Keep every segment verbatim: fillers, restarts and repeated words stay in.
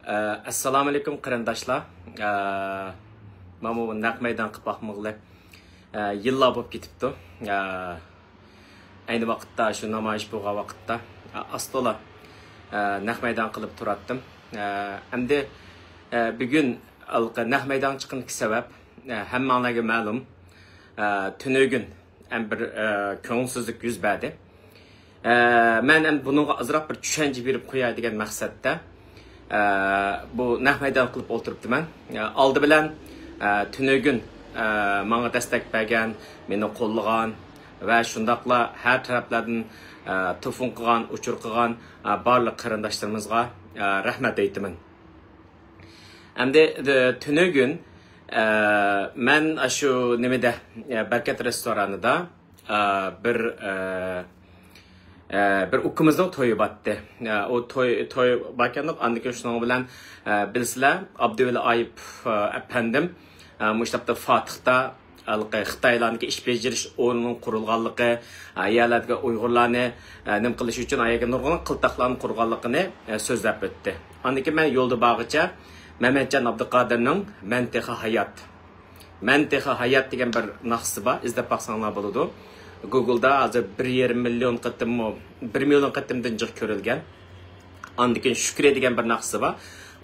ئە، ئەسسالامۇئەلەيكۇم قېرىنداشلار. ئە، مانا بۇ نەق مەيدان قىلىپ باقمىغىلى، ئە، يىللار بولۇپ كېتىپتۇ. ئە، ئەينى ۋاقىتتا شۇ نامايىش بولغان ۋاقىتتا، ئە، ئاستولا، ئە، نەق مەيدان قىلىپ تۇراتتىم. ئە، ئەمدى، ئە، بۈگۈن ھېلىقى نەق مەيدانغا چىققىنىدىكى سەۋەب، ئە، ھەممەڭلارغا مەلۇم. ئە، تۈنۈگۈن ھەم بىر، ئە، كۆڭۈلسىزلىك يۈز بەردى. ئە، مەن ئەمدى بۇنىڭغا ئازراق بىر چۈشەنچە بېرىپ قوياي دېگەن مەقسەتتە، ئە، بۇ نەق مەيدان قىلىپ ئولتۇرۇپتىمەن. ئە، ئالدى بىلەن، ئە، تۈنۈگۈن، ئە، ماڭا دەستەك بەرگەن، مېنى قوللىغان ۋە شۇنداقلا ھەر تەرەپلەردىن، ئە، تېلېفون قىلغان، ئۇچۇر قىلغان، ئە، بارلىق قېرىنداشلىرىمىزغا، ئە، رەھمەت ئېيتىمەن. ئەمدى، ئە، تۈنۈگۈن، ئە، مەن ئاشۇ نېمىدە، ئە، بەركەت رېستورانىدا، ئە، بىر، ئە، ئە، بىر ئۇكىمىزنىڭ تويى باتتى. ئە، ئۇ توي، توي باركەندۇق، ئاندىن كېيىن شۇنىڭ بىلەن، ئە، بىلىسىلەر، ئابدۇۋەلى ئايۇپ، ئە، ئەپەندىم، ئە، مۇشۇ ھەپتە فاتىھتا ھېلىقى خىتايلارنىڭكى ئىش بېجىرىش ئورنىنىڭ قۇرۇلغانلىقى، ئە، يەرلەردىكى ئۇيغۇرلارنى، ئە، نېمە قىلىش ئۈچۈن ئايەرگە نۇرغۇن قىلتاقلارنى قۇرغانلىقىنى، ئە، سۆزلەپ ئۆتتى. ئاندىن كېيىن مەن يولدا بارغىچە مەمەتجان ئابدۇقادىرنىڭ مەن تېخى ھايات، مەن تېخى ھايات دېگەن بىر ناخشىسى بار، ئىزدەپ باقساڭلار بولىدۇ. گوگلدا ھازىر بىر يېرىم مىليون قېتىممۇ، بىر مىليون قېتىمدىن جىق كۆرۈلگەن. ئاندىن كېيىن شۈكرى دېگەن بىر ناخشىسى بار.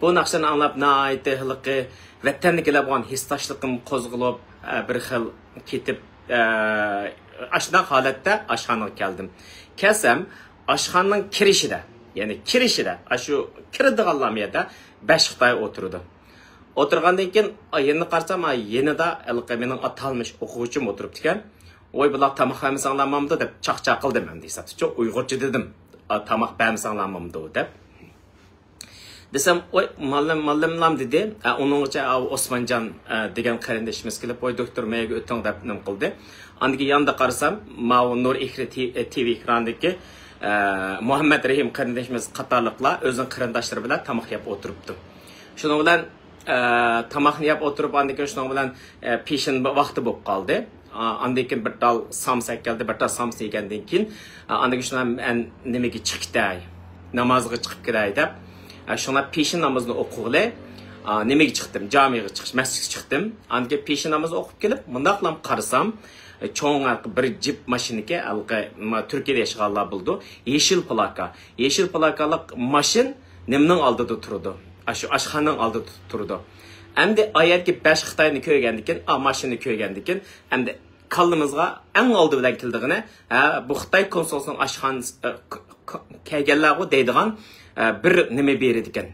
بۇ ناخشىنى ئاڭلاپ ناھايىتى ھېلىقى ۋەتەنگە كېلىدىغان ھېسداشلىقىم قوزغىلىپ، ئە، بىر خىل كېتىپ، ئە، ئاشۇنداق ھالەتتە ئاشخانىغا كەلدىم. كەلسەم، ئاشخانىنىڭ كىرىشىدە، يەنى كىرىشىدە، ئاشۇ كىرىدىغانلار يەردە بەش خىتاي ئولتۇرىدۇ. ئولتۇرغاندىن كېيىن، ئا، يېنىدا قارىسام، ئا، يېنىدا ھېلىقى مېنىڭ ئاتالمىش ئوقۇغۇچىم ئولتۇرۇپتىكەن. ۋاي، بۇلار تاماق بەرمىسەڭلار مامدۇ دەپ چاقچاق قىلدىم ئەمدى ھېسابتا. ئۇيغۇرچە دېدىم، ئا، تاماق بەرمىسەڭلار مامدۇ دەپ. دېسەم، ۋاي، ماللىم، ماللىملام دېدى. ئا، ئۇنىڭغىچە، ئا، ئوسمانجان، ئا، دېگەن قېرىندىشىمىز كېلىپ، ۋاي، دوكتور، مەيگە ئۆتۈڭ دەپ نېمە قىلدى. ئاندىن كېيىن ياندا قارىسام، ماۋۇ نۇر ئېكرى تى-، تىۋى ئېكرانىدىكى، ئە، مۇھەممەد رەھىم قېرىندىشىمىز قاتارلىقلار ئۆزىنىڭ قېرىنداشلىرى بىلەن تاماق يەپ ئولتۇرۇپتۇ. شۇنىڭ بىلەن، ئە، تاماقنى يەپ ئولتۇرۇپ، ئاندىن كېيىن شۇنىڭ بىلەن، ئە، پېشىن ۋاقتى بولۇپ قالدى. ئا، ئاندىن كېيىن بىر تال سامسا ئەكەلدى، بىر تال سامسا يېگەندىن كېيىن، ئا، ئاندىن كېيىن شۇنىڭ بىلەن مەن نېمىگە چىقىپ كېتەي، نامازغا چىقىپ كېتەي دەپ، ئە، شۇڭا پېشىن نامىزىنى ئوقۇغىلى، ئا، نېمىگە چىقتىم، جامىغا چىقىش، مەسچىتكە چىقتىم. ئاندىن كېيىن پېشىن نامىزىنى ئوقۇپ كېلىپ، مۇنداقلام قارىسام، ئە، چوڭ بىر جىپ ماشىنىكى، ھېلىقى، ما، تۈركىيەدە ياشىغانلار بىلىدۇ، يېشىل پلاكا. يېشىل پلاكالىق ماشىن نېمىنىڭ ئالدىدا تۇرىدۇ؟ ئاشۇ ئاشخانىنىڭ ئالدىدا تۇرىدۇ. ئەمدى ئايەردىكى بەش خىتاينى كۆرگەندىكىن، ئا، ماشىنىنى كۆرگەندىكىن، ئەمدى كاللىمىزغا ئەڭ ئالدى بىلەن كېلىدىغىنى، ھە، بۇ خىتاي كونسۇلخانىسىنىڭ ئاشخانىسى، ئە، ك-، ك-، كەلگەنلەرغۇ دەيدىغان، ئە، بىر نېمە بېرىدىكەن.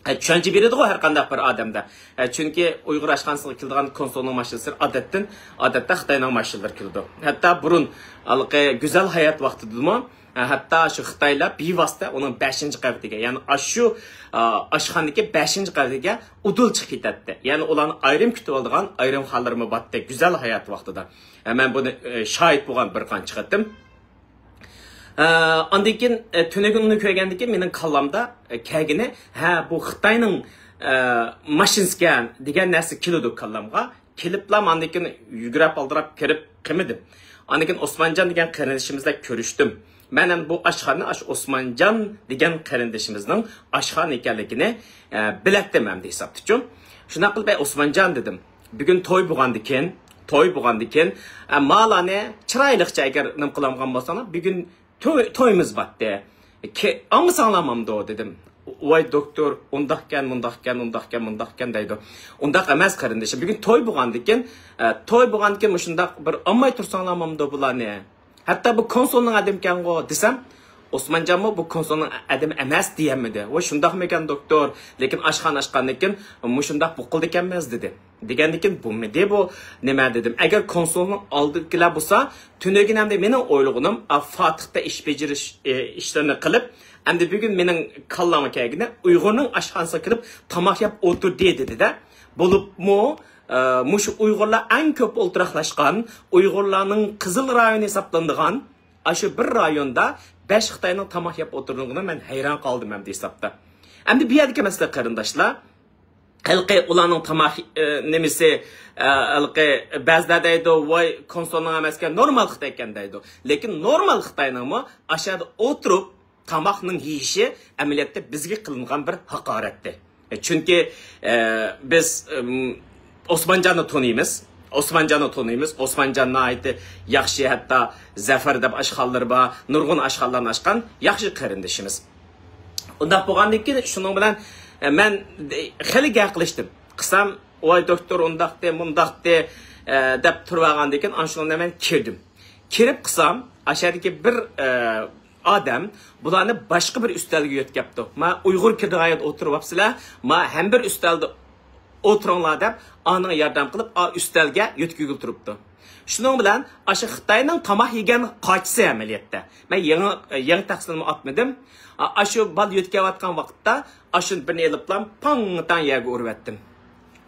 ئە، چۈشەنچە بېرىدىغۇ ھەر قانداق بىر ئادەمدە. ئە، چۈنكى ئۇيغۇر ئاشخانىسىغا كېلىدىغان كونسۇلنىڭ ماشىنىسى ئادەتتىن، ئادەتتە خىتاينىڭ ماشىنىلىرى كېلىدۇ. ھەتتا بۇرۇن ھېلىقى گۈزەل ھايات ۋاقتىدىمۇ، ئە، ھەتتا شۇ خىتايلار بىۋاسىتە ئۇنىڭ بەشىنچى قەۋىتىگە، يەنى ئاشۇ، ئا، ئاشخانىدىكى بەشىنچى قەۋىتىگە ئۇدۇل چىقىپ كېتەتتى. يەنى ئۇلارنى ئايرىم كۈتۈۋالىدىغان ئايرىم خانىلىرىمۇ بارتتى، گۈزەل ھايات ۋاقتىدا. ئە، مەن بۇنى، ئە، شاھىت بولغان بىر قانچە قېتىم. ئە، ئاندىن كېيىن، ئە، تۈنۈگۈن ئۇنى كۆرگەندىن كېيىن مېنىڭ كاللامدا، ئە، كەلگىنى، ھە، بۇ خىتاينىڭ، ئە، ماشىنىسىكەن دېگەن نەرسە كېلىدۇ كاللامغا. كېلىپلا ئاندىن كېيىن يۈگۈرۈپ ئالدىراپ كىرىپ قىلمىدىم. ئاندىن كېيىن ئوسمانجان دېگەن قېرىندىشىمىز بىلەن كۆرۈشتۈم. مەن ھەم بۇ ئاشخانا ئاشۇ ئوسمانجان دېگەن قېرىندىشىمىزنىڭ ئاشخانا ئىكەنلىكىنى، ئە، بىلەتتىم ئەمدى ھېسابتىچۇ. شۇنداق قىلىپ، ئەي ئوسمانجان دېدىم. بۈگۈن توي بولغاندىكىن، توي بولغاندىكىن، ئە، مالارنى چىرايلىقچە ئەگەر نېمە قىلالمىغان بولساڭلار، بۈگۈن توي، تويىمىز باتتى. كە-، ئاڭلىساڭلار مامدۇ دېدىم. ۋاي دوكتور، ئۇنداقكەن، مۇنداقكەن، ئۇنداقكەن، مۇنداقكەن دەيدۇ. ئۇنداق ئەمەس قېرىندىشىم. بۈگۈن توي بولغاندىكىن، ئە، توي بولغاندىكىن مۇشۇنداق بىر ئالماي تۇرساڭلار مامدۇ بۇلارنى. ھەتتا بۇ كونسۇلنىڭ ئادىمىكەنغۇ دېسەم، ئوسمانجانمۇ بۇ كونسۇلنىڭ ئادىمى ئەمەس دېيەلمىدى. ۋاي شۇنداقمىكەن دوكتور، لېكىن ئاشخانا ئاچقاندىن كېيىن مۇشۇنداق بولۇپ قالىدىكەنمىز دېدى. دېگەندىن كېيىن بولمىدى بۇ نېمە دېدىم. ئەگەر كونسۇلنىڭ ئالدىدىكىلەر بولسا، تۈنۈگۈن ئەمدى مېنىڭ ئويلىغىنىم، ئا، فاتىھتا ئىش بېجىرىش، ئى، ئىشلىرىنى قىلىپ، ئەمدى بۈگۈن مېنىڭ كاللامغا كەلگىنى ئۇيغۇرنىڭ ئاشخانىسىغا كېلىپ تاماق يەپ ئولتۇردى دېدى-دە. بولۇپمۇ، ئە، مۇشۇ ئۇيغۇرلار ئەڭ كۆپ ئولتۇراقلاشقان، ئۇيغۇرلارنىڭ قىزىل رايونى ھېسابلىنىدىغان، ئاشۇ بىر رايوندا بەش خىتاينىڭ تاماق يەپ ئولتۇرغىنىغا مەن ھەيران قالدىم ئەمدى ھېسابتا. ئەمدى بۇ يەردىكى مەسىلە قېرىنداشلار، ھېلىقى ئۇلارنىڭ تاماق، ئە، نېمىسى، ئە، ھېلىقى بەزىلەر دەيدۇ، ۋاي، كونسۇلنىڭ ئەمەسكەن، نورمال خىتاي ئىكەن دەيدۇ. لېكىن نورمال خىتاينىڭمۇ ئاشۇ يەردە ئولتۇرۇپ تاماقنىڭ يېيىشى ئەمەلىيەتتە بىزگە قىلىنغان بىر ھاقارەتتى. چۈنكى، ئە، بىز، ئىم، ئوسمانجاننى تونۇيمىز. ئوسمانجاننى تونۇيمىز. ئوسمانجان ناھايىتى ياخشى، ھەتتا زەفەر دەپ ئاشخانىلىرى بار، نۇرغۇن ئاشخانىلارنى ئاچقان ياخشى قېرىندىشىمىز. ئۇنداق بولغاندىن كېيىن شۇنىڭ بىلەن، ئە، مەن خېلى گەپ قىلىشتىم. قىلسام، ۋاي دوكتور ئۇنداقتى، مۇنداقتى، ئە، دەپ تۇرۇۋالغاندىن كېيىن، ئاشۇنىڭ بىلەن مەن كىردىم. كىرىپ قىلسام، ئاشۇ يەردىكى بىر، ئە، ئادەم بۇلارنى باشقا بىر ئۈستەلگە يۆتكەپتۇ. ما ئۇيغۇر كىرىدىغان يەردە ئولتۇرۇۋاپسىلەر، ما ھەم بىر ئۈستەلدە ئولتۇرۇڭلار دەپ، ئانىڭ ياردەم قىلىپ، ئا ئۈستەلگە يۆتكىگىلى تۇرۇپتۇ. شۇنىڭ بىلەن ئاشۇ خىتاينىڭ تاماق يېگەن قاچىسى ئەمەلىيەتتە. مەن يېڭى، يېڭى تەخسىنىمۇ ئاتمىدىم. ئا، ئاشۇ بالا يۆتكەۋاتقان ۋاقىتتا ئاشۇ بىرنى ئېلىپلام پاڭ-تاڭ يەرگە ئۇرۇۋەتتىم.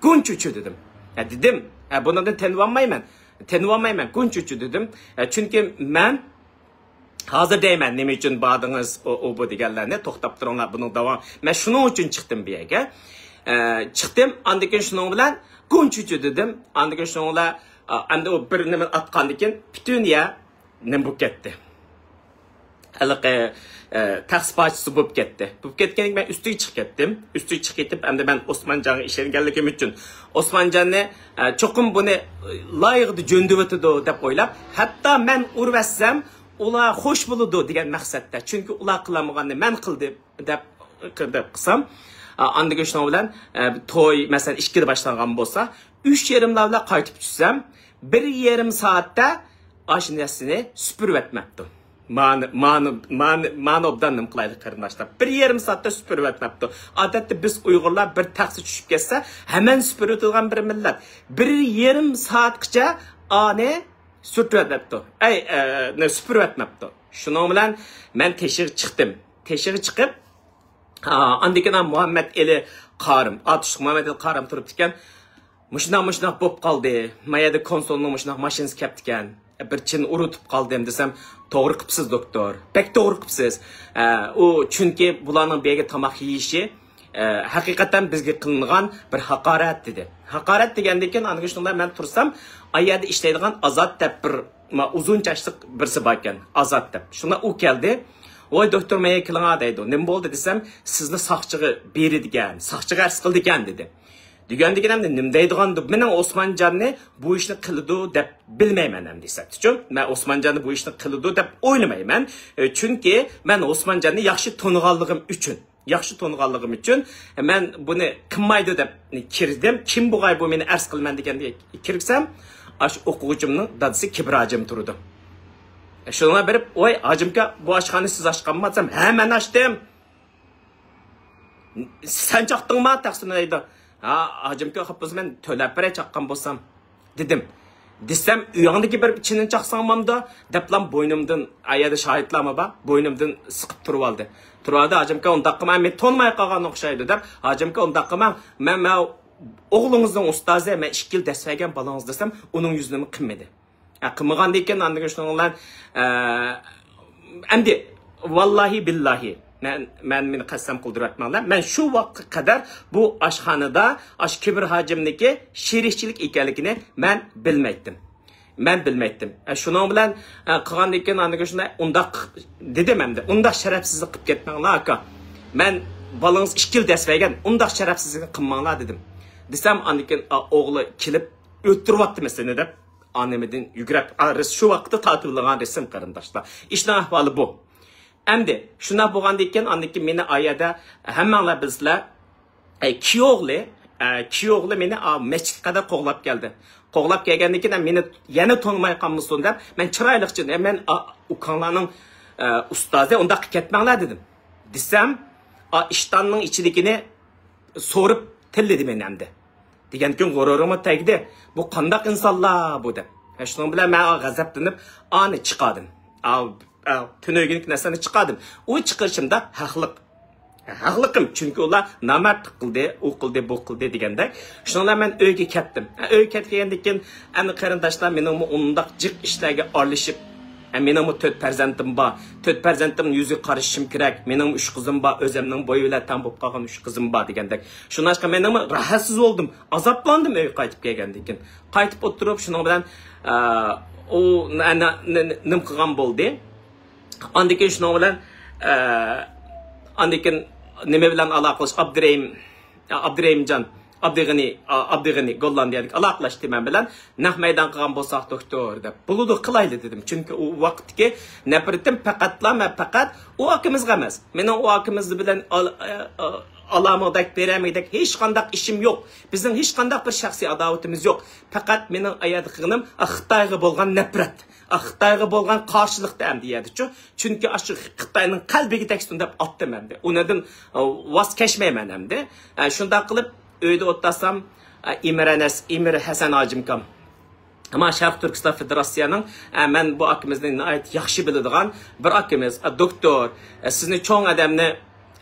گۇنچۈچۈ دېدىم. ھە، دېدىم. ھە، بۇنىڭدىن تېنىۋالمايمەن. تېنىۋالمايمەن. گۇنچۈچۈ دېدىم. ھە، چۈنكى مەن ھازىر دەيمەن، نېمە ئۈچۈن باردىڭىز، ئۇ، ئۇ، بۇ دېگەنلەرنى، توختاپ تۇرۇڭلار، بۇنىڭ داۋامى. مەن شۇنىڭ ئۈچۈن چىقتىم بۇ يەرگە. ئە، چىقتىم، ئاندىن كېيىن شۇنىڭ بىلەن گۇنچۈچۈ دېدىم. ئاندىن كېيىن شۇنىڭ بىلەن، ئا، ئەمدى ئۇ بىر نېمىنى ئاتقاندىن كېيىن پۈتۈن يەر نېمە بولۇپ كەتتى. ھېلىقى، ئە، تەخسە پارچىسى بولۇپ كەتتى. بولۇپ كەتكەندىن كېيىن مەن ئۈستىگە چىقىپ كەتتىم. ئۈستىگە چىقىپ كېتىپ، ئەمدى مەن ئوسمانجانغا ئىشەنگەنلىكىم ئۈچۈن، ئوسمانجاننى، ئە، چوقۇم بۇنى لايىقىدا جۆندىۋېتىدۇ دەپ ئويلاپ، ھەتتا مەن ئۇرۇۋەتسەم، ئۇلار خوش بولىدۇ دېگەن مەقسەتتە. چۈنكى ئۇلار قىلالمىغاننى مەن قىلدىم دەپ، دەپ قىلسام، ئا، ئاندىن كېيىن شۇنىڭ بىلەن، ئە، توي، مەسىلەن، ئىككىدە باشلانغان بولسا، ئۈچ يېرىملار بىلەن قايتىپ چۈشسەم، بىر يېرىم سائەتتە ئاشۇ نەرسىنى سۈپۈرۈۋەتمەپتۇ. مانى، مانى، مانى، مانى ئوبدان نېمە قىلايلى، قېرىنداشلار؟ بىر يېرىم سائەتتە سۈپۈرۈۋەتمەپتۇ. ئادەتتە بىز ئۇيغۇرلار بىر تەخسە چۈشۈپ كەتسە، ھەمەن سۈپۈرۈۋېتىدىغان بىر مىللەت. بىر يېرىم سائەتكىچە ئانى سۈرتۈۋەتمەپتۇ. ئەي، ئە، نە، سۈپۈرۈۋەتمەپتۇ. شۇنىڭ بىلەن مەن تېشىغا چىقتىم. تېشىغا چىقىپ، ئا، ئاندىن كېيىن مۇھەممەت ئېلى قارىم، ئاتۇشلۇق مۇھەممەت ئېلى قارىم تۇرۇپتىكەن. مۇشۇنداق، مۇشۇنداق بولۇپ قالدى. ما يەردە كونسۇلنىڭ مۇشۇنداق ماشىنىسى كەپتىكەن. بىر چىن ئۇرۇتۇپ قالدىم دېسەم، توغرا قىپسىز دوكتور. بەك توغرا قىپسىز. ئە، ئۇ چۈنكى بۇلارنىڭ بۇ يەرگە تاماق يېيىشى، ئە، ھەقىقەتەن بىزگە قىلىنغان بىر ھاقارەت دېدى. ھاقارەت دېگەندىن كېيىن ئاندىن شۇنداق مەن تۇرسام، ئا يەردە ئىشلەيدىغان ئازات دەپ بىر، ما، ئۇزۇن چاچلىق بىرسى باركەن، ئازات دەپ. شۇنداق ئۇ كەلدى. ۋاي دوكتور، مەيە كېلىڭا دەيدۇ. نېمە بولدى دېسەم، سىزنى ساقچىغا بېرىدىكەن، ساقچىغا ئەرز قىلىدىكەن دېدى. دېگەندىكىن ئەمدى نېمە دەيدىغاندۇ، مېنىڭ ئوسمانجاننى بۇ ئىشنى قىلىدۇ دەپ بىلمەيمەن ئەمدى ھېسابتىچۇ. مەن ئوسمانجاننى بۇ ئىشنى قىلىدۇ دەپ ئويلىمايمەن. ئە، چۈنكى مەن ئوسمانجاننى ياخشى تونۇغانلىقىم ئۈچۈن، ياخشى تونۇغانلىقىم ئۈچۈن مەن بۇنى قىلمايدۇ دەپ كىردىم. كىم بۇغاي بۇ مېنى ئەرز قىلىمەن دېگەندە كىرسەم، ئاشۇ ئوقۇغۇچىمنىڭ دادىسى كىبىر ھاجىم تۇرىدۇ. شۇنىڭغا بېرىپ، ۋاي ھاجىمكا، بۇ ئاشخانىنى سىز ئاچقانما دېسەم، ھە، مەن ئاچتىم. سەن چاقتىڭما تەخسىنى دەيدۇ. ھا، ھاجىمكا، خاپا بولسا مەن تۆلەپ بېرەي چاققان بولسام، دېدىم. دېسەم، ئۆيۈڭدىكى بىر چىنىنى چاقساڭ بولامدۇ؟ دەپلا بوينۇمدىن، ئا يەردە شاھىتلارمۇ بار، بوينۇمدىن سىقىپ تۇرۇۋالدى. تۇرۇۋالدى، ھاجىمكا، ئۇنداق قىلماڭ، مېنى تونۇماي قالغان ئوخشايدۇ دەپ، ھاجىمكا، ئۇنداق قىلماڭ، مەن، مەن ئوغلىڭىزنىڭ ئۇستازى، مەن ئىككى يىل دەرس بەرگەن بالىڭىز دېسەم، ئۇنىڭ يۈزىنىمۇ قىلمىدى. ھە، قىلمىغاندىن كېيىن ئاندىن كېيىن شۇنىڭ بىلەن، ئە، ئەمدى ۋاللاھى بىللاھى، مەن، مەن مېنى قەسەم قىلدۇرۇۋەتمەڭلار. مەن شۇ ۋاقىتقا قەدەر بۇ ئاشخانىدا ئاشۇ كىبىر ھاجىمنىڭكى شېرىكچىلىك ئىكەنلىكىنى مەن بىلمەيتتىم. مەن بىلمەيتتىم. ئە، شۇنىڭ بىلەن، ئە، قىلغاندىن كېيىن ئاندىن كېيىن شۇنداق ئۇنداق دېدىم ئەمدى. ئۇنداق شەرەپسىزلىك قىلىپ كەتمەڭلار، ئاكا. مەن بالىڭىز ئىككى يىل دەرس بەرگەن، ئۇنداق شەرەپسىزلىكنى قىلماڭلار دېدىم. دېسەم، ئاندىن كېيىن، ئا، ئوغلى كېلىپ، ئۆلتۈرۈۋاتتىمەن سېنى دەپ، ئانىمىدىن يۈگرەپ، ئا، رەس-، شۇ ۋاقىتتا تارتىۋېلىنغان رەسىم، قېرىنداشلار. ئىشنىڭ ئەھۋالى بۇ. ئەمدى شۇنداق بولغاندىن كېيىن، ئاندىن كېيىن مېنى ئا يەردە ھەممەڭلار بىلىسىلەر، ئە، كىيوغلى، ئە، كىيوغلى مېنى، ئا، مەسچىتكە قەدەر قوغلاپ كەلدى. قوغلاپ كەلگەندىن كېيىن، مېنى يەنە تونۇماي قالمىسۇن دەپ، مەن چىرايلىقچە، «ئە، مەن، ئا، ئۇكاڭلارنىڭ، ئە، ئۇستازى، ئۇنداق قىلىپ كەتمەڭلار» دېدىم. دېسەم، ئا، ئىشتاننىڭ ئىچىدىكىنى سورۇپ تىللىدى مېنى ئەمدى. دېگەنكىن غۇرۇرۇممۇ تەگدى. بۇ قانداق ئىنسانلار بۇ دەپ. ھە، شۇنىڭ بىلەن مەن غەزەپلىنىپ، ئانى چىقاردىم. ئا، ئا، تۈنۈگۈنكى نەرسىنى چىقاردىم. ئۇ چىقىرىشىمدا ھەقلىق. ھەقلىقىم، چۈنكى ئۇلار نامەردلىك قىلدى، ئۇ قىلدى، بۇ قىلدى دېگەندەك. شۇنىڭ بىلەن مەن ئۆيگە كەتتىم. ھە، ئۆيگە كەتكەندىن كېيىن، ئەمدى قېرىنداشلار، مېنىڭمۇ ئۇنداق جىق ئىشلارغا ئارىلىشىپ، ھە، مېنىڭمۇ تۆت پەرزەنتىم بار. تۆت پەرزەنتىمنىڭ يۈزىگە قارىشىم كېرەك. مېنىڭمۇ ئۈچ قىزىم بار، ئۆزۈمنىڭ بويى بىلەن تەڭ بولۇپ قالغان ئۈچ قىزىم بار دېگەندەك. شۇنىڭغا مېنىڭمۇ راھەتسىز بولدۇم، ئازابلاندىم ئۆيگە قايتىپ كەلگەندىن كېيىن. قايتىپ ئولتۇرۇپ، شۇنىڭ بىلەن، ئە، ئۇ نە-، نە-، نە-، نېمە قىلغان بولدى. ئاندىن كېيىن شۇنىڭ بىلەن، ئە، ئاندىن كېيىن نېمە بىلەن ئالاقىلىشىپ، ئابدۇرېھىم، ئابدۇرېھىمجان ئابدىغېنى، ئابدىغېنى گوللاندىيەدىكى ئالاقىلەشتى مەن بىلەن. نەق مەيدان قىلغان بولساق، دوكتور، دەپ. بولىدۇ، قىلايلى، دېدىم. چۈنكى ئۇ ۋاقىتتىكى نەپرىتىم پەقەتلا مەن پەقەت ئۇ ئاكىمىزغا ئەمەس. مېنىڭ ئۇ ئاكىمىز بىلەن ئال-، ئە، ئە، ئالامىدەك، بېرەمىدەك ھېچقانداق ئىشىم يوق. بىزنىڭ ھېچقانداق بىر شەخسىي ئاداۋىتىمىز يوق. پەقەت مېنىڭ ئا يەردە قىلغىنىم، ئا، خىتايغا بولغان نەپرەت. ئا، خىتايغا بولغان قارشىلىقتا ئەمدى يەردىچۇ. چۈنكى ئاشۇ خىتاينىڭ قەلبىگە تەگسۇن دەپ ئاتتىم ئەمدى. ئۇنىڭدىن، ئا، ۋاز كەچمەيمەن ئەمدى. ئا، شۇنداق قىلىپ، ئۆيدە ئولتۇرسام، ئا، ئىمىر ئەنەس، ئىمىر ھەسەن ھاجىمكام. ئەمما شەرقىي تۈركىستان فېدېراتسىيەنىڭ، ئە، مەن بۇ ئاكىمىزنى ناھايىتى ياخشى بىلىدىغان بىر ئاكىمىز، ئە، دوكتور، ئە، سىزنى چوڭ ئادەمنى،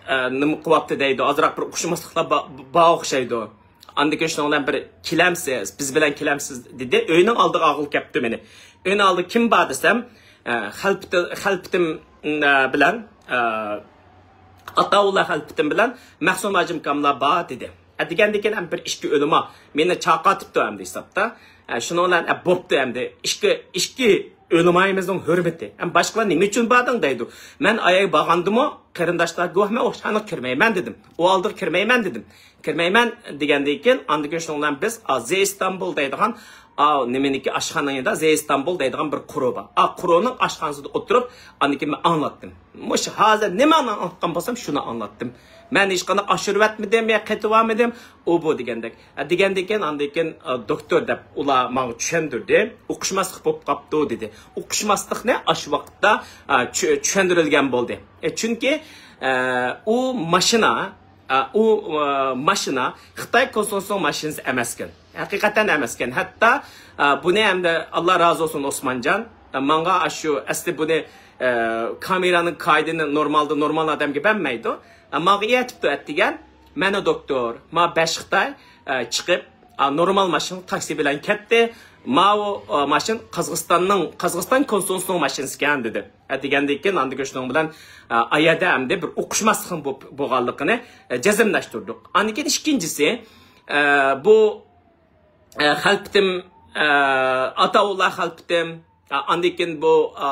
ئە، نېمە قىلىۋاپتۇ دەيدۇ، ئازراق بىر ئوخشىماسلىقلار با-، بار ئوخشايدۇ. ئاندىن كېيىن شۇنىڭ بىلەن بىر كېلەمسىز، بىز بىلەن كېلەمسىز دېدى. ئۆينىڭ ئالدىغا ئالغىلى كەپتۇ مېنى. ئۆينىڭ ئالدىدا كىم بار دېسەم، ئە، خەلپىتى-، خەلپىتىم، ئە، بىلەن، ئە، ئاتاۋۇللا خەلپىتىم بىلەن مەخسۇم ھاجىمكاملار بار دېدى. ئە، دېگەندىن كېيىن ھەم بىر ئىككى ئۆلىما مېنى چاقىرتىپتۇ ئەمدى ھېسابتا. ئە، شۇنىڭ بىلەن، ئە، بوپتۇ ئەمدى. ئىككى، ئىككى ئۆلىمايىمىزنىڭ ھۆرمىتى. ھەم باشقىلار نېمە ئۈچۈن باردىڭ دەيدۇ. مەن ئاياي بارغاندىمۇ قېرىنداشلار گۇۋاھ، مەن ئوشۇغا كىرمەيمەن دېدىم. ئۇ ئالدىغا كىرمەيمەن دېدىم. كىرمەيمەن دېگەندىن كېيىن، ئاندىن كېيىن شۇنىڭ بىلەن بىز، ئا، زى ئىستانبۇل دەيدىغان، ئا، نېمىنىكى ئاشخانىنىڭ يېنىدا زى ئىستانبۇل دەيدىغان بىر قورۇ بار. ئا، قورۇنىڭ ئاشخانىسىدا ئولتۇرۇپ، ئاندىن كېيىن مەن ئاڭلاتتىم. مۇشۇ ھازىر نېمە ئاڭلاتقان بولسام، شۇنى ئاڭلاتتىم. مەن ھېچقانداق ئاشۇرۇۋەتمىدىم يا قېتىۋالمىدىم، ئۇ بۇ دېگەندەك. ئە، دېگەندىن كېيىن، ئاندىن كېيىن، ئە، دوكتور دەپ ئۇلار ماڭا چۈشەندۈردى. ئوقۇشماسلىق بولۇپ قاپتۇ دېدى. ئوقۇشماسلىقنى ئاشۇ ۋاقىتتا، ئە، چۈ-، چۈشەندۈرۈلگەن بولدى. ئە، چۈنكى، ئە، ئۇ ماشىنا، ئە، ئۇ، ئە، ماشىنا خىتاي كونسۇلسىنىڭ ماشىنىسى ئەمەسكەن. ھەقىقەتەن ئەمەسكەن. ھەتتا، ئە، بۇنى ئەمدى، ئاللا رازى بولسۇن، ئوسمانجان، ئە، ماڭا ئاشۇ ئەسلى بۇنى، ئە، كامېرانىڭ قائىدىنى نورمالدا نورمال ئادەمگە بەرمەيدۇ. ئە، ماڭا ئېيتىپتۇ ئەتىگەن، مانا دوكتور، ما بەش خىتاي، ئە، چىقىپ، ئا، نورمال ماشىنا تاكسى بىلەن كەتتى. ماۋۇ، ئا، ماشىنا قازاقىستاننىڭ، قازاقىستان كونسۇلسىنىڭ ماشىنىسىكەن دېدى. ئە، دېگەندىن كېيىن ئاندىن كېيىن شۇنىڭ بىلەن، ئا، ئايەدە ئەمدى بىر ئوقۇشماسلىقنىڭ بو-، بولغانلىقىنى، ئە، جەزملەشتۈردۇق. ئاندىن كېيىن ئىككىنچىسى، ئە، بۇ، ئە، خەلپىتىم، ئە، ئاتاۋۇللا خەلپىتىم، ئا-، ئاندىن كېيىن بۇ، ئا،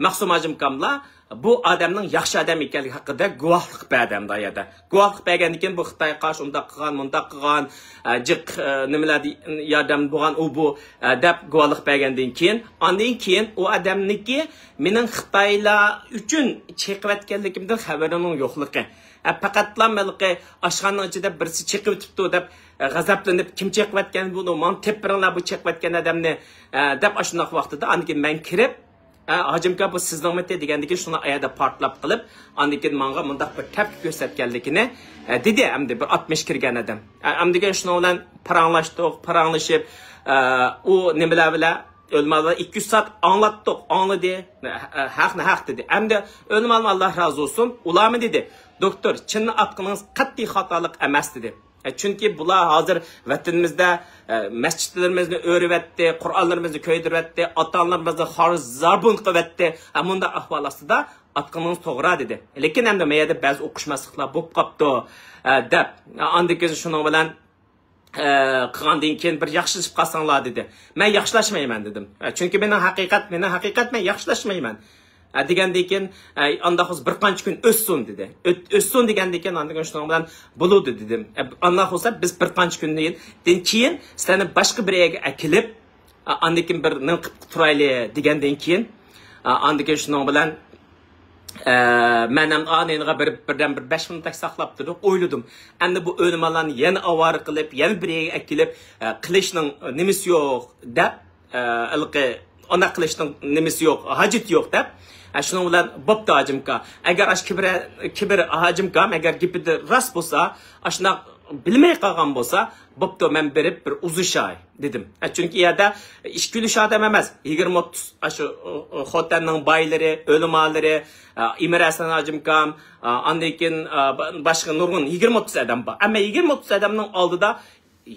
مەخسۇم ھاجىمكاملار بۇ ئادەمنىڭ ياخشى ئادەم ئىكەنلىكى ھەققىدە گۇۋاھلىق بەردى ئەمدى ئايەدە. گۇۋاھلىق بەرگەندىن كېيىن بۇ خىتاي قارشى ئۇنداق قىلغان، مۇنداق قىلغان، ئە، جىق، ئە، نېمىلەردە ياردەم بولغان ئۇ بۇ، ئە، دەپ گۇۋاھلىق بەرگەندىن كېيىن، ئاندىن كېيىن ئۇ ئادەمنىڭكى مېنىڭ خىتايلار ئۈچۈن چېقىۋەتكەنلىكىمدىن خەۋىرىنىڭ يوقلۇقى. ئە، پەقەتلا مەلقى ئاشخانىنىڭ ئىچىدە بىرسى چېقىۋېتىپتۇ دەپ، ئە، غەزەپلىنىپ، كىم چېقىۋەتكەن بۇنى؟ ماڭا تېپىپ بېرىڭلار بۇ چېقىۋەتكەن ئادەمنى، ئە، دەپ ئاشۇنداق ۋاقتىدا، ئاندىن كېيىن مەن كىرىپ، ئە، ھاجىمكا، بۇ سىزنىڭمىتى دېگەندىن كېيىن شۇنى ئايەدە پارتلاپ قىلىپ، ئاندىن كېيىن ماڭا مۇنداق بىر تەپكە كۆرسەتكەنلىكىنى، ئە، دېدى ئەمدى بىر ئاتمىش كىرگەن ئادەم. ئە، ئاندىن كېيىن شۇنىڭ بىلەن پاراڭلاشتۇق، پاراڭلىشىپ، ئە، ئۇ نېمىلەر بىلەن ئۆلىمالار ئىككى يۈز سائەت ئاڭلاتتۇق، ئاڭلىدى. ھە-، ھەقنى ھەق دېدى. ئەمدى ئۆلىمالار، ئاللا رازى بولسۇن، ئۇلارمۇ دېدى، دوكتور، چىننى ئاتقىنىڭىز قەتئىي خاتالىق ئەمەس دېدى. ئە، چۈنكى بۇلار ھازىر ۋەتىنىمىزدە، ئە، مەسچىتلىرىمىزنى ئۆرۈۋەتتى، قۇرئانلىرىمىزنى كۆيدۈرۈۋەتتى، ئاتا-ئانىلىرىمىزنى خار-زاربۇن قىلىۋەتتى. ئە، مۇنداق ئەھۋال ئاستىدا ئاتقىنىڭىز توغرا دېدى. لېكىن ئەمدى مەيەردە بەزى ئوقۇشماسلىقلار بولۇپ قاپتۇ، ئە، دەپ. ئە، ئاندىن كېيىن شۇنىڭ بىلەن ئە، قىلغاندىن كېيىن بىر ياخشىلىشىپ قالساڭلار دېدى. مەن ياخشىلاشمايمەن دېدىم. ئە، چۈنكى مېنىڭ ھەقىقەت، مېنىڭ ھەقىقەت، مەن ياخشىلاشمايمەن. ئە، دېگەندىن كېيىن، ئە، ئانداق بولسا بىر قانچە كۈن ئۆتسۇن دېدى. ئۆت-، ئۆتسۇن دېگەندىن كېيىن ئاندىن كېيىن شۇنىڭ بىلەن بولىدۇ دېدىم. ئە، ئانداق بولسا بىز بىر قانچە كۈندىن كېيىن سىلەرنى باشقا بىر يەرگە ئەكېلىپ، ئە، ئاندىن كېيىن بىر نېمە قىلىپ تۇرايلى دېگەندىن كېيىن، ئە، ئاندىن كېيىن شۇنىڭ بىلەن ئە، مەن ھەم ئانىنىغا بېرىپ، بىردەم بىر بەش مىنۇتتەك ساقلاپ تۇردۇق. ئويلىدىم، ئەمدى بۇ ئۆلىمالارنى يەنە ئاۋارە قىلىپ، يەنە بىر يەرگە ئەكېلىپ، ئە، قىلىشنىڭ نېمىسى يوق دەپ، ئە، ھېلىقى ئۇنداق قىلىشنىڭ نېمىسى يوق، ھاجىتى يوق دەپ. ئە، شۇنىڭ بىلەن بوپتۇ، ھاجىمكا. ئەگەر ئاشۇ كىبىر، كىبىر ھاجىمكام، ئەگەر گېپىدە راست بولسا، ئاشۇنداق بىلمەي قالغان بولسا، بوپتۇ، مەن بېرىپ بىر ئۇزىشاي دېدىم. ئە، چۈنكى ئۇ يەردە ئىچكۈلۈش ئادەم ئەمەس. يىگىرمە ئوتتۇز، ئاشۇ، ئۇ، ئۇ، خوتەننىڭ بايلىرى، ئۆلىمالىرى، ئە، ئىمىر ھەسەن ھاجىمكام، ئە، ئاندىن كېيىن، ئە، با-، باشقا نۇرغۇن يىگىرمە ئوتتۇز ئادەم بار. ئەمما يىگىرمە ئوتتۇز ئادەمنىڭ ئالدىدا،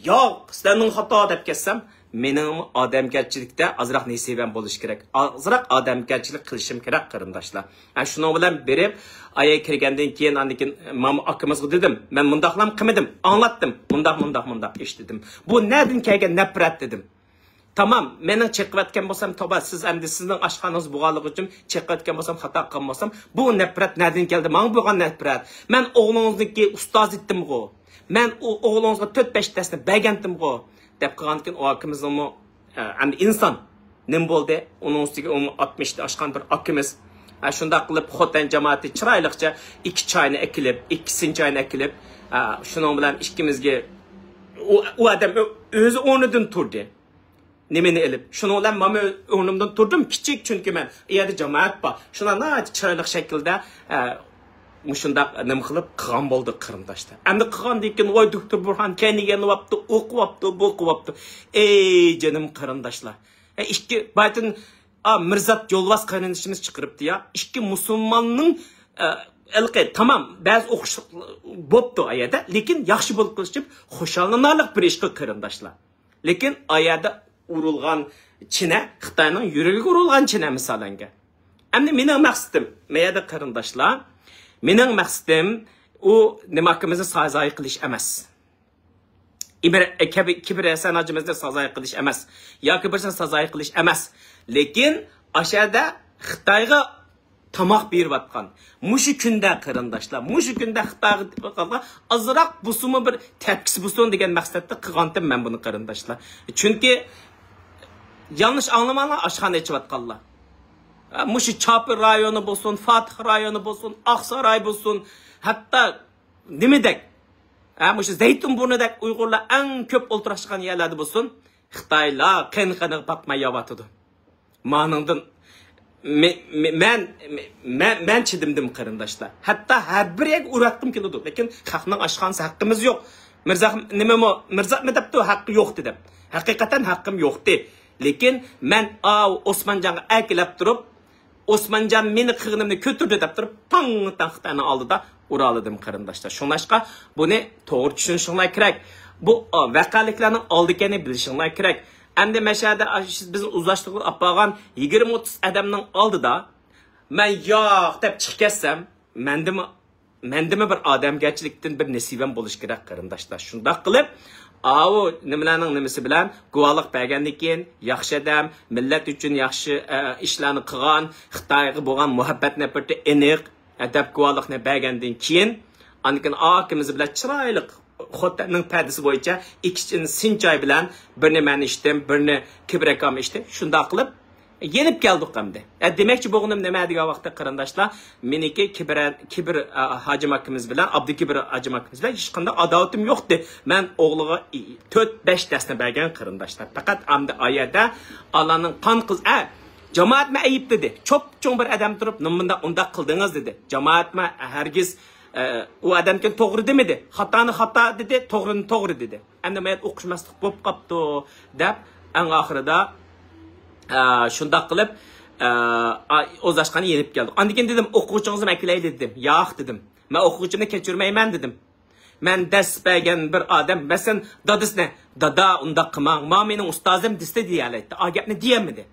«ياق، سىلەرنىڭ خاتا» دەپ كەتسەم، مېنىڭمۇ ئادەمگەرچىلىكتە ئازراق نېسىۋەم بولۇشى كېرەك. ئازراق ئادەمگەرچىلىك قىلىشىم كېرەك، قېرىنداشلار. ھە، شۇنىڭ بىلەن بېرىپ، ئايەگە كىرگەندىن كېيىن، ئاندىن كېيىن ماما ئاكىمىزغا دېدىم، مەن مۇنداقلام قىلمىدىم، ئاڭلاتتىم، مۇنداق، مۇنداق، مۇنداق ئىش دېدىم. بۇ نەدىن كەلگەن نەپرەت دېدىم. تامام، مېنىڭ چېقىۋەتكەن بولسام، توبا، سىز ئەمدى سىزنىڭ ئاشخانىڭىز بولغانلىقى ئۈچۈن چېقىۋەتكەن بولسام، خاتا قىلغان بولسام، بۇ نەپرەت نەدىن كەلدى؟ ماڭا بولغان نەپرەت. مەن ئوغلىڭىزنىڭكى ئۇستازى ئىدىمغۇ. مەن ئۇ ئوغلىڭىزغا تۆت بەش دەرسنى بەرگەنتىمغۇ، دەپ قىلغاندىكىن، ئۇ ئاكىمىزنىمۇ، ئە، ئەمدى ئىنسان نېمە بولدى؟ ئۇنىڭ ئۈستىگە ئۇمۇ ئاتمىشتىن ئاشقان بىر ئاكىمىز. ئە، شۇنداق قىلىپ خوتەن جامائىتى چىرايلىقچە ئىككى چاينى ئەكېلىپ، ئىككى سىنچاينى ئەكېلىپ، ئە، شۇنىڭ بىلەن ئىككىمىزگە ئۇ، ئۇ ئادەم ئۆ-، ئۆزى ئورنىدىن تۇردى. نېمىنى ئېلىپ، شۇنىڭ بىلەن مانا ئورنۇمدىن تۇردۇم. كىچىك، چۈنكى مەن ئۇ يەردە جامائەت بار. شۇنداق ناھايىتى چىرايلىق شەكىلدە، ئە، مۇشۇنداق نېمە قىلىپ قىلغان بولدۇق قېرىنداشلار. ئەمدى قىلغاندىن كېيىن، ۋاي، دوكتور بۇرھان كەينىگە يېنىۋاپتۇ، ئۇ قىلىۋاپتۇ، بۇ قىلىۋاپتۇ. ئەي جېنىم قېرىنداشلار. ئە، ئىككى، بايىتىن، ئا، مىرزات يولۋاس قېرىندىشىمىز چىقىرىپتۇ يا. ئىككى مۇسۇلماننىڭ، ئە، ھېلىقى، تامام، بەزى ئوقۇشلۇق بوپتۇ ئا يەردە، لېكىن ياخشى بولۇپ قېلىشىپ خۇشاللىنارلىق بىر ئىشقا قېرىنداشلار. لېكىن ئا يەردە ئۇرۇلغان چىنە خىتاينىڭ يۈرىكىگە ئۇرۇلغان چىنە مىسالەنگە. ئەمدى مېنىڭ مەقسىتىم، مەيەدە قېرىنداشلار، مېنىڭ مەقسىتىم ئۇ نېمە ئاكىمىزنى سازايى قىلىش ئەمەس. ئىمر-، كەبى-، كىبىر ھەسەن ھاجىمىزنى سازايى قىلىش ئەمەس. ياكى بىرسىنى سازايى قىلىش ئەمەس. لېكىن ئاشەدە خىتايغا تاماق بېرىۋاتقان، مۇشۇ كۈندە قېرىنداشلار، مۇشۇ كۈندە خىتايغا ئازراق بولسىمۇ بىر تەپكىسى بولسۇن دېگەن مەقسەتتە قىلغانتىم مەن بۇنى قېرىنداشلار. چۈنكى يالغۇز ئاڭلىماڭلار، ئاشخانا ئېچىۋاتقانلار. ھە، مۇشۇ چاپى رايونى بولسۇن، فاتىھ رايونى بولسۇن، ئاقساراي بولسۇن، ھەتتا نېمىدەك، ھە، مۇشۇ زەيتۇنبۇرنىدەك ئۇيغۇرلار ئەڭ كۆپ ئولتۇراشقان يەرلەردە بولسۇن، خىتايلار قېنى قېنىغا پاتماي يەۋاتىدۇ. مانىڭدىن مە-، مە-، مەن، مە-، مەن، مەن چىدىمدىم قېرىنداشلار. ھەتتا ھەر بىر يەرگە ئۇراتقۇم كېلىدۇ. لېكىن خەقنىڭ ئاشخانىسى ھەققىمىز يوق. مىرزا نېمىمۇ، مىرزا نېمە دەپتۇ، ھەققى يوقتى دەپ. ھەقىقەتەن ھەققىم يوقتى. لېكىن مەن ئاۋۇ ئوسمانجانغا ئەركىلەپ تۇرۇپ، ئوسمانجان مېنى قىلغىنىمنى كۆتۈردى دەپ تۇرۇپ، تاڭ تاڭ خىتاينىڭ ئالدىدا ئۇرالىدىم قېرىنداشلار. شۇڭلاشقا بۇنى توغرا چۈشىنىشىڭلار كېرەك. بۇ، ئا، ۋەقەلىكلەرنىڭ ئالدى ئىكەننى بىلىشىڭلار كېرەك. ئەمدى مەشەدە، ئا، شۇ بىزنى ئۇزاشتۇرغىلى ئاپارغان يىگىرمە ئوتتۇز ئادەمنىڭ ئالدىدا مەن ياق دەپ چىقىپ كەتسەم، مەندىمۇ، مەندىمۇ بىر ئادەمگەرچىلىكتىن بىر نېسىۋەم بولۇشى كېرەك قېرىنداشلار. شۇنداق قىلىپ، ئاۋۇ نېمىلەرنىڭ نېمىسى بىلەن گۇۋاھلىق بەرگەندىن كېيىن، ياخشى ئادەم، مىللەت ئۈچۈن ياخشى، ئە، ئىشلارنى قىلغان، خىتايغا بولغان مۇھەببەت نەپرىتى ئېنىق، ئەدەپ گۇۋاھلىقنى بەرگەندىن كېيىن، ئاندىن كېيىن ئاكىمىز بىلەن چىرايلىق خوتەننىڭ پەدىسى بويىچە ئىككىسىنى سىنچاي بىلەن، بىرنى مەن ئىچتىم، بىرنى كىبىر ئاكام ئىچتى. شۇنداق قىلىپ يېنىپ كەلدۇق ئەمدى. ئە، دېمەكچى بولغىنىم نېمە دېگەن ۋاقىتتا قېرىنداشلار، مېنىڭكى كىبىر، كىبىر، ئە، ھاجىم ئاكىمىز بىلەن، ئابدۇكىبىر ھاجىم ئاكىمىز بىلەن ھېچقانداق ئاداۋىتىم يوقتى. مەن ئوغلىغا تۆت بەش دەرسنى بەرگەن قېرىنداشلار. پەقەت ئەمدى ئا يەردە ئالانىڭ قان قىز، ئە، جامائەتمۇ ئەيىبلىدى. چوپچوڭ بىر ئادەم تۇرۇپ، مۇنداق ئۇنداق قىلدىڭىز دېدى. جامائەتمۇ ھەرگىز، ئە، ئۇ ئادەمكىن توغرا دېمىدى. خاتانى خاتا دېدى، توغرىنى توغرا دېدى. ئەمدى مەيەت ئوقۇشماسلىق بولۇپ قاپتۇ، دەپ، ئەڭ ئاخىرىدا، ئە، شۇنداق قىلىپ، ئە، ئا-، ئوزاشخانا يېنىپ كەلدۇق. ئاندىن كېيىن دېدىم، ئوقۇغۇچىڭىزنى ئەكېلەيلى دېدىم. ياق دېدىم. مەن ئوقۇغۇچىمنى كەچۈرمەيمەن دېدىم. مەن دەرس بەرگەن بىر ئادەم، مەسىلەن، دادىسىنى، دادا، ئۇنداق قىلماڭ، ماۋۇ مېنىڭ ئۇستازىم دېسە دېيەلەيتتى. ئا گەپنى دېيەلمىدى.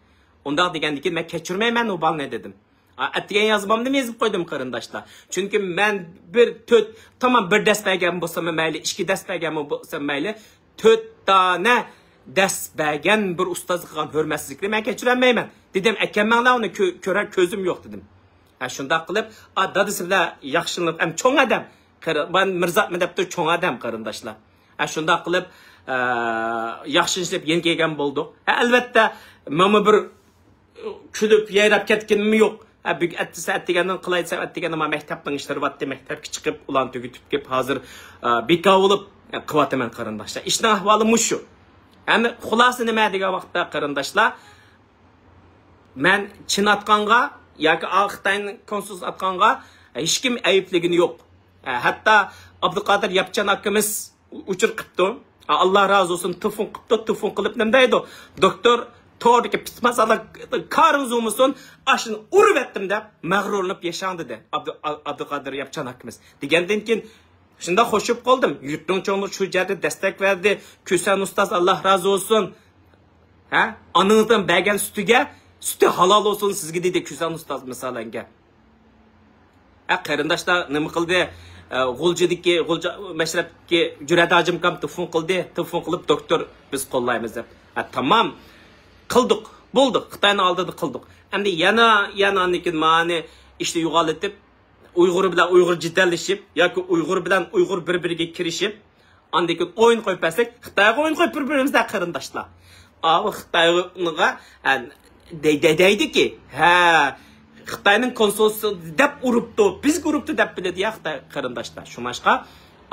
ئۇنداق دېگەندىن كېيىن مەن كەچۈرمەيمەن ئۇ بالىنى دېدىم. ئا، ئەتىگەن يازمامنىمۇ يېزىپ قويدۇم قېرىنداشلار. چۈنكى مەن بىر تۆت، تامام بىر دەرس بەرگەن بولساممۇ مەيلى، ئىككى دەرس بەرگەنمۇ بولسام مەيلى، تۆت دانە دەرس بەرگەن بىر ئۇستازغا قىلغان ھۆرمەتسىزلىكنى مەن كەچۈرەلمەيمەن. دېدىم، ئەكەلمەڭلار ئۇنى، كۆ-، كۆرەر كۆزۈم يوق دېدىم. ھە، شۇنداق قىلىپ، ئا، دادىسى بىلەن ياخشىلىنىپ، ئەم چوڭ ئادەم. قېرى-، مەن مىرزاتمۇ دەپتۇ، چوڭ ئادەم قېرىنداشلار. ھە، شۇنداق قىلىپ، ئە، ياخشىلىشىپ يەنە كەلگەن بولدۇق. ھە، ئەلۋەتتە، مانا بىر كۈلۈپ، يايراپ كەتكىنىمۇ يوق. ھە، بۈگۈن ئەتىسە ئەتىگەندىن قىلاي دېسەم، ئەتىگەندە مانا مەكتەپنىڭ ئىشلىرى بارتتى، مەكتەپكە چىقىپ، ئۇلارنى تۈگىتىپ كېلىپ، ھازىر، ئە، بىكار بولۇپ، ئە، قىلىۋاتىمەن قېرىنداشلار. ئىشنىڭ ئەھۋالى مۇشۇ. ئەمدى خۇلاسە نېمە دېگەن ۋاقىتتا قېرىنداشلار، مەن چىن ئاتقانغا ياكى ئا خىتاينىڭ كونسۇلسى ئاتقانغا ھېچكىم ئەيىبلىگىنى يوق. ھەتتا ئابدۇقادىر ياپچان ئاكىمىز ئۇچۇر قىپتۇ. ئاللا رازى بولسۇن، تېلېفون قىپتۇ، تېلېفون قىلىپ نېمە دەيدۇ؟ دوكتور، توردىكى پىتماسالا كارىڭىز بولمىسۇن، ئاشۇنى ئۇرۇۋەتتىم دەپ مەغرۇرلىنىپ ياشاڭ دېدى ئابدۇ-، ئابدۇقادىر ياپچان ئاكىمىز. دېگەندىن كېيىن شۇنداق خوش بولۇپ قالدىم. يۇرتنىڭ چوڭلىرى شۇ جەھەتتە دەستەك بەردى. كۈسەن ئۇستاز، ئاللا رازى بولسۇن. ھە؟ ئانىڭىزدىن بەرگەن سۈتىگە، سۈتى ھالال بولسۇن سىزگە دېدى كۈسەن ئۇستاز مىسالەنگە. ھە، قېرىنداشلار نېمە قىلدى؟ ئە، غۇلجىدىكى، غۇلجا مەشرەپتىكى جۈرئەت ھاجىمكام تېلېفون قىلدى. تېلېفون قىلىپ، دوكتور، بىز قوللايمىز دەپ. ھە، تامام. قىلدۇق. بولدى. خىتاينىڭ ئالدىدا قىلدۇق. ئەمدى يەنە، يەنە ئاندىن كېيىن مانى ئىشنى يوغانلىتىپ، ئۇيغۇر بىلەن ئۇيغۇر جېدەللىشىپ ياكى ئۇيغۇر بىلەن ئۇيغۇر بىر-بىرىگە كىرىشىپ، ئاندىن كېيىن ئويۇن قويۇپ بەرسەك، خىتايغا ئويۇن قويۇپ بېرىمىز-دە، قېرىنداشلار. ئاۋۇ خىتايغا، ھە، دەي-، دەي-، دەيدىكى، ھە، خىتاينىڭ كونسۇلسى دەپ ئۇرۇپتۇ، بىزگە ئۇرۇپتۇ دەپ بىلىدۇ يا خىتاي قېرىنداشلار. شۇڭلاشقا،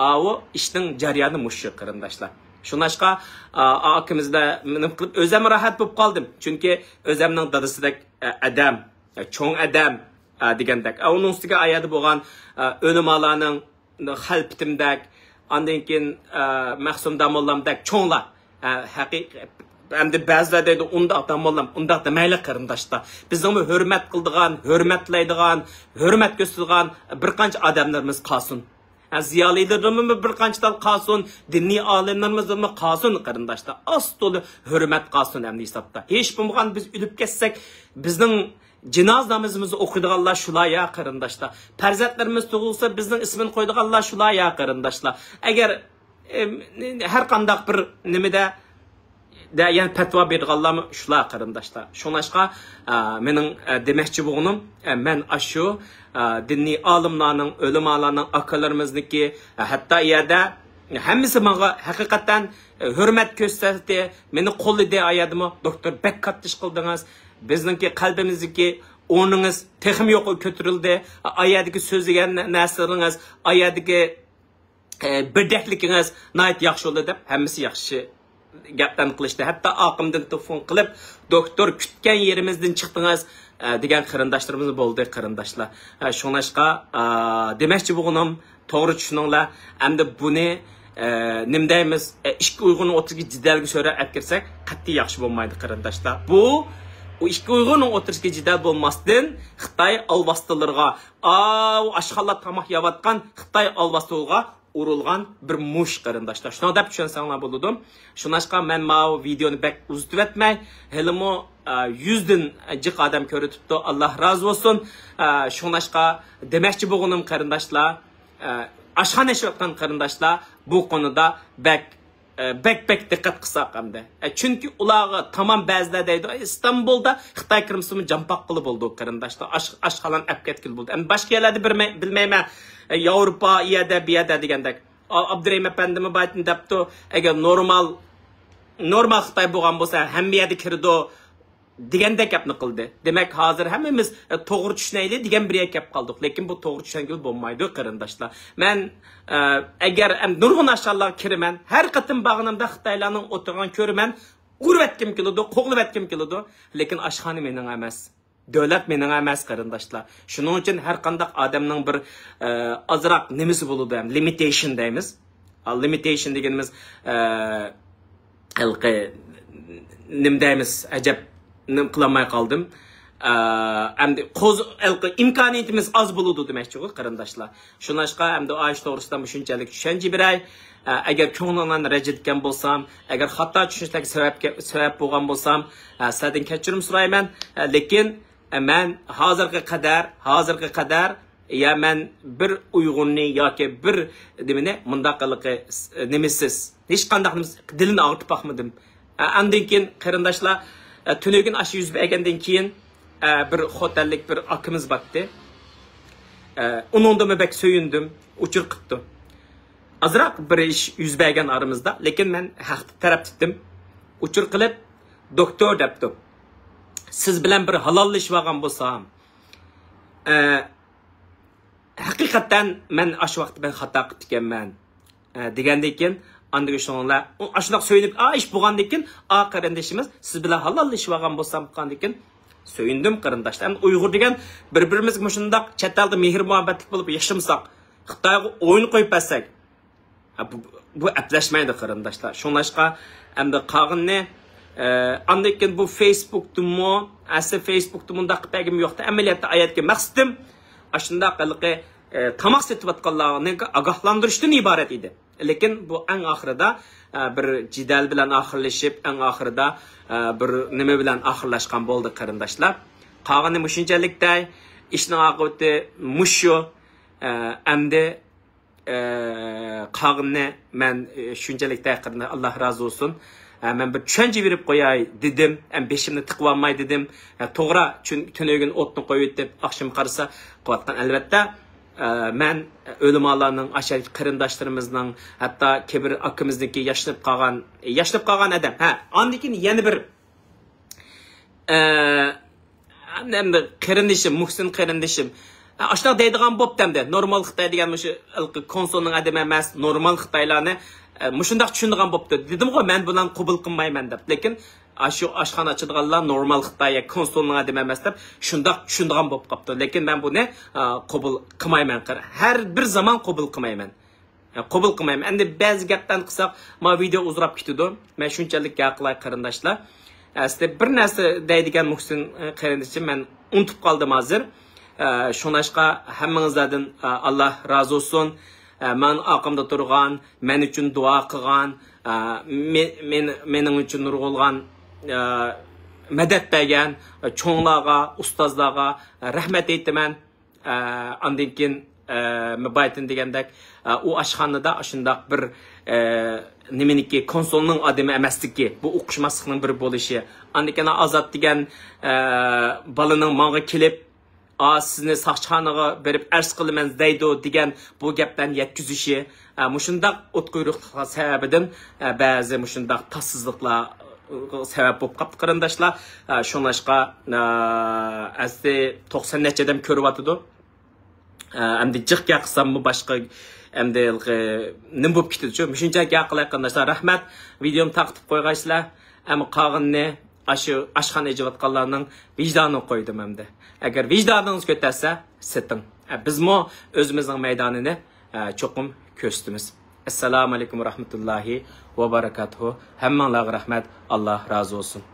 ئاۋۇ ئىشنىڭ جەريانى مۇشۇ قېرىنداشلار. شۇڭلاشقا، ئا، ئاكىمىزدە نېمە قىلىپ ئۆزۈم راھەت بولۇپ قالدىم. چۈنكى ئۆزۈمنىڭ دادىسىدەك، ئە، ئادەم، ئە، چوڭ ئادەم، ئە، دېگەندەك. ئە، ئۇنىڭ ئۈستىگە ئايەردە بولغان، ئە، ئۆلىمالارنىڭ خەلپىتىمدەك، ئاندىن كېيىن، ئە، مەخسۇم داموللامدەك چوڭلار. ئە، ھەقىقەت، ئەمدى بەزىلەر دەيدۇ، ئۇنداق داموللام، ئۇنداق دېمەيلى قېرىنداشلار. بىزنىڭمۇ ھۆرمەت قىلىدىغان، ھۆرمەتلەيدىغان، ھۆرمەت كۆرسىتىدىغان بىر قانچە ئادەملىرىمىز قالسۇن. ھە، زىيالىيلىرىمىزمۇ بىر قانچە تال قالسۇن، دىنىي ئالىملىرىمىزمۇ قالسۇن قېرىنداشلار. ئاز تولا ھۆرمەت قالسۇن ئەمدى ھېسابتا. ھېچ بولمىغان بىز ئۆلۈپ كەتسەك، بىزنىڭ جىنازا نامىزىمىزنى ئوقۇيدىغانلار شۇلار يا قېرىنداشلار. پەرزەنتلىرىمىز تۇغۇلسا بىزنىڭ ئىسمىنى قويىدىغانلار شۇلار يا قېرىنداشلار. ئەگەر، ئەم، ھەر قانداق بىر نېمىدە، دە، يەنە پەتىۋا بېرىدىغانلارمۇ شۇلار قېرىنداشلار. شۇڭلاشقا، ئە، مېنىڭ، ئە، دېمەكچى بولغىنىم، ئە، مەن ئاشۇ، ئە، دىنىي ئالىملارنىڭ، ئۆلىمالارنىڭ، ئاكىلىرىمىزنىڭكى، ئە، ھەتتا ئۇ يەردە ھەممىسى ماڭا ھەقىقەتەن، ئە، ھۆرمەت كۆرسەتتى، مېنى قوللىدى. ئۇ يەردىمۇ دوكتور بەك كاتتا ئىش قىلدىڭىز. بىزنىڭكى قەلبىمىزدىكى ئورنىڭىز تېخىمۇ يۇقىرى كۆتۈرۈلدى. ئۇ يەردىكى سۆزلىگەن نەرسىلىرىڭىز، ئۇ يەردىكى ئە، بىردەكلىكىڭىز ناھايىتى ياخشى بولدى دەپ ھەممىسى ياخشى گەپلەرنى قىلىشتى. ھەتتا ئاقىمدىن تېلېفون قىلىپ، دوكتور كۈتكەن يېرىمىزدىن چىقتىڭىز، ئە، دېگەن قېرىنداشلىرىمىز بولدى، قېرىنداشلار. ئە، شۇڭلاشقا، ئە، دېمەكچى بولغىنىم، توغرا چۈشىنىڭلار. ئەمدى بۇنى، ئە، نېمە دەيمىز، ئە، ئىككى ئۇيغۇرنىڭ ئوتتۇرىسىدىكى جېدەلگە سۆرەپ ئەپ كىرسەك، قەتئىي ياخشى بولمايدۇ، قېرىنداشلار. بۇ، ئۇ ئىككى ئۇيغۇرنىڭ ئوتتۇرىسىدىكى جېدەل بولماستىن، خىتاي ئالۋاستىلىرىغا، ئاۋۇ ئاشخانىلاردا تاماق يەۋاتقان خىتاي ئالۋاستىلىرىغا ئۇرۇلغان بىر مۇش، قېرىنداشلار. شۇنداق دەپ چۈشەنسەڭلار بولىدۇ. شۇڭلاشقا مەن ماۋۇ ۋىدېئونى بەك ئۇزىتىۋەتمەي، ھېلىمۇ، ئە، يۈزدىن جىق ئادەم كۆرۈۋېتىپتۇ. ئاللا رازى بولسۇن. ئە، شۇڭلاشقا دېمەكچى بولغىنىم، قېرىنداشلار، ئە، ئاشخانا ئېچىۋاتقان قېرىنداشلار بۇ قونۇدا بەك، ئە، بەك، بەك دىققەت قىلساق ئەمدى. ئە، چۈنكى ئۇلارغا تامام بەزىلەر دەيدۇ، ئەي، ئىستانبۇلدا خىتاي كىرمىسىمۇ جامپاق قىلىپ بولدى، قېرىنداشلار. ئاش-، ئاشخانىنى ئەپ كەتكىلى بولدى. ئەمدى باشقا يەرلەردە بىلمەي-، بىلمەيمەن. ئە، ياۋروپا، ئۇ يەردە، بۇ يەردە دېگەندەك. ئا-، ئابدۇرېھىم ئەپەندىمۇ بايىتىن دەپتۇ، ئەگەر نورمال، نورمال خىتاي بولغان بولسا، ھەممە يەردە كىرىدۇ، دېگەندەك گەپنى قىلدى. دېمەك، ھازىر ھەممىمىز، ئە، توغرا چۈشىنەيلى دېگەن بىر يەرگە كەپ قالدۇق. لېكىن بۇ توغرا چۈشەنگىلى بولمايدۇ، قېرىنداشلار. مەن، ئە، ئەگەر، ئەم، نۇرغۇن ئاشخانىلارغا كىرىمەن، ھەر قېتىم بارغىنىمدا خىتايلارنىڭ ئولتۇرغان كۆرىمەن، ئۇرۇۋەتكۈم كېلىدۇ، قوغلىۋەتكۈم كېلىدۇ. لېكىن ئاشخانا مېنىڭ ئەمەس. دۆلەت مېنىڭ ئەمەس، قېرىنداشلار. شۇنىڭ ئۈچۈن ھەر قانداق ئادەمنىڭ بىر، ئە، ئازراق نېمىسى بولىدۇ، ھەم لىمىتېيشن دەيمىز. ئا، لىمىتېيشن دېگىنىمىز، ئە، ھېلىقى نېمە دەيمىز، ئەجەب نېمە قىلالماي قالدىم. ئە، ئەمدى قوز-، ھېلىقى ئىمكانىيىتىمىز ئاز بولىدۇ دېمەكچىغۇ، قېرىنداشلار. شۇناشقا ئەمدى ئايش توغرىسىدا مۇشۇنچىلىك چۈشەنچە بېرەي. ئە، ئەگەر كۆڭلۈڭلارنى رەنجىتكەن بولسام، ئەگەر خاتا چۈشىنىشلەرگە سەۋەبكە-، سەۋەب بولغان بولسام، ئە، سىلەردىن كەچۈرۈم سورايمەن. ئە، لېكىن، ئە، مەن ھازىرغا قەدەر، ھازىرغا قەدەر يا مەن بىر ئۇيغۇرنى ياكى بىر نېمىنى مۇنداق ھېلىقى س-، نېمىسىز، ھېچقانداق نېمىسى، دىلىنى ئاغرىتىپ باقمىدىم. ئە، ئاندىن كېيىن قېرىنداشلار، ئە، تۈنۈگۈن ئاشۇ يۈز بەرگەندىن كېيىن، ئە، بىر خوتەنلىك بىر ئاكىمىز بارتتى. ئە، ئۇنىڭدىمۇ بەك سۆيۈندۈم، ئۇچۇر قىپتۇ. ئازراق بىر ئىش يۈز بەرگەن ئارىمىزدا، لېكىن مەن ھەق تەرەپ تۇتتۇم. ئۇچۇر قىلىپ، دوكتور دەپتۇ. سىز بىلەن بىر ھالاللىشىۋالغان بولسام، ئە، ھەقىقەتەن مەن ئاشۇ ۋاقىتتا مەن خاتا قىپتىكەنمەن، ئە، دېگەندىن كېيىن، ئاندىن شۇنىڭلار، ئۇ ئاشۇنداق سۆيۈنۈپ، ئا، ئىش بولغاندىن كېيىن، ئا، قېرىندىشىمىز، سىز بىلەن ھالاللىشىۋالغان بولسام، دېگەندىن كېيىن، سۆيۈندۈم، قېرىنداشلار. ئەمدى ئۇيغۇر دېگەن بىر-بىرىمىزگە مۇشۇنداق چەت ئەلدە مېھىر-مۇھەببەتلىك بولۇپ ياشىمىساق، خىتايغا ئويۇن قويۇپ بەرسەك، ھە، بۇ، بۇ ئەپلەشمەيدۇ، قېرىنداشلار. شۇڭلاشقا ئەمدى قالغىنىنى، ئە، ئاندىن كېيىن بۇ فېيسبۇكتىمۇ، ئەسلى فېيسبۇكتا مۇنداق قىلىپ بەرگىم يوقتى. ئەمەلىيەتتە ئايەتكە مەقسىتىم ئاشۇنداق ھېلىقى، ئە، تاماق سېتىۋاتقانلارنى ئاگاھلاندۇرۇشتىن ئىبارەت ئىدى. لېكىن بۇ ئەڭ ئاخىرىدا، ئە، بىر جېدەل بىلەن ئاخىرلىشىپ، ئەڭ ئاخىرىدا، ئە، بىر نېمە بىلەن ئاخىرلاشقان بولدى، قېرىنداشلار. قالغىنى مۇشۇنچىلىكتە، ئىشنىڭ ئاقىۋىتى مۇشۇ. ئە، ئەمدى ئە، قالغىنىنى مەن، ئە، شۇنچىلىك تەقدىرنى، ئاللا رازى بولسۇن. ئە، مەن بىر چۈشەنچە بېرىپ قوياي دېدىم. ئەم، بېشىمنى تىقىۋالماي دېدىم. ئە، توغرا، چۈن-، تۈنۈگۈن ئوتنى قويۇۋېتىپ، ئاخشام قارىسا قىلىۋاتقان، ئەلۋەتتە. ئە، مەن ئۆلىمالارنىڭ، ئاشۇ قېرىنداشلىرىمىزنىڭ، ھەتتا كىبىر ئاكىمىزنىڭكى ياشىنىپ قالغان، ياشىنىپ قالغان ئادەم. ھە، ئاندىن كېيىن يەنە بىر، ئە، ئەمدى قېرىندىشىم، مۇھسىن قېرىندىشىم، ئە، ئاشۇنداق دەيدىغان بوپتۇ ئەمدى. نورمال خىتاي دېگەن مۇشۇ ھېلىقى كونسۇلنىڭ ئادىمى ئەمەس، نورمال خىتايلارنى، ئە، مۇشۇنداق چۈشىنىدىغان بوپتۇ. دېدىمغۇ، مەن بۇلارنى قوبۇل قىلمايمەن دەپ. لېكىن ئاشۇ ئاشخانا ئاچىدىغانلار نورمال خىتاي يا كونسۇلنىڭ ئادىمى ئەمەس دەپ شۇنداق چۈشىنىدىغان بولۇپ قاپتۇ. لېكىن مەن بۇنى، ئا، قوبۇل قىلمايمەن. ھەر بىر زامان قوبۇل قىلمايمەن. ئە، قوبۇل قىلمايمەن. ئەمدى بەزى گەپلەرنى قىلساق، ما ۋىدېو ئۇزىراپ كېتىدۇ. مەن شۇنچىلىك گەپ قىلاي قېرىنداشلار. ئەسلى بىر نەرسە دەيدىكەن مۇھسىن، ئە، قېرىندىشىم، مەن ئۇنتۇپ قالدىم ھازىر. ئە، شۇڭلاشقا ھەممىڭىزلەردىن، ئە، ئاللا رازى بولسۇن. ئە، مەن ئارقامدا تۇرغان، مەن ئۈچۈن دۇئا قىلغان، ئە، مې-، مېنى، مېنىڭ ئۈچۈن نۇرغۇنلىغان، ئە، مەدەت بەرگەن، ئە، چوڭلارغا، ئۇستازلارغا، ئە، رەھمەت ئېيتىمەن. ئە، ئاندىن كېيىن، ئە، مەن بايىتىن دېگەندەك، ئە، ئۇ ئاشخانىدا ئاشۇنداق بىر، ئە، نېمىنىكى، كونسۇلنىڭ ئادىمى ئەمەسلىكى، بۇ ئۇقۇشماسلىقنىڭ بىر بولۇشى. ئاندىن كېيىن ئازات دېگەن، ئە، بالىنىڭ ماڭا كېلىپ، ئا، سىزنى ساقچىخانىغا بېرىپ ئەرز قىلىمەن دەيدۇ دېگەن بۇ گەپلەرنى يەتكۈزۈشى، ئە، مۇشۇنداق ئوتقۇيرۇقلۇقلار سەۋەبىدىن، ئە، بەزى مۇشۇنداق تاسسىزلىقلار سەۋەب بولۇپ قاپتۇ قېرىنداشلار. ئە، شۇڭلاشقا، ئە، ئەسلى توقسان نەچچە ئادەم كۆرۈۋاتىدۇ. ئە، ئەمدى جىق گەپ قىلساممۇ باشقا، ئەمدى ھېلىقى نېمە بولۇپ كېتىدۇ شۇ. مۇشۇنچە گەپ قىلاي قېرىنداشلار. رەھمەت، ۋىدېومنى تارقىتىپ قويغايسىلەر. ئەمما قالغىنىنى ئاشۇ ئاشخانا ئېچىۋاتقانلارنىڭ ۋىجدانىغا قويدۇم ئەمدى. ئەگەر ۋىجدانىڭىز كۆتەرسە، سېتىڭ. ئە، بىزمۇ ئۆزىمىزنىڭ مەيدانىنى، ئە، چوقۇم كۆرسىتىمىز. ئەسسالامۇ ئەلەيكۇم ۋەرەھمەتۇللاھى ۋەبەرىكاتۇھۇ. ھەممىڭلارغا رەھمەت. ئاللا رازى بولسۇن.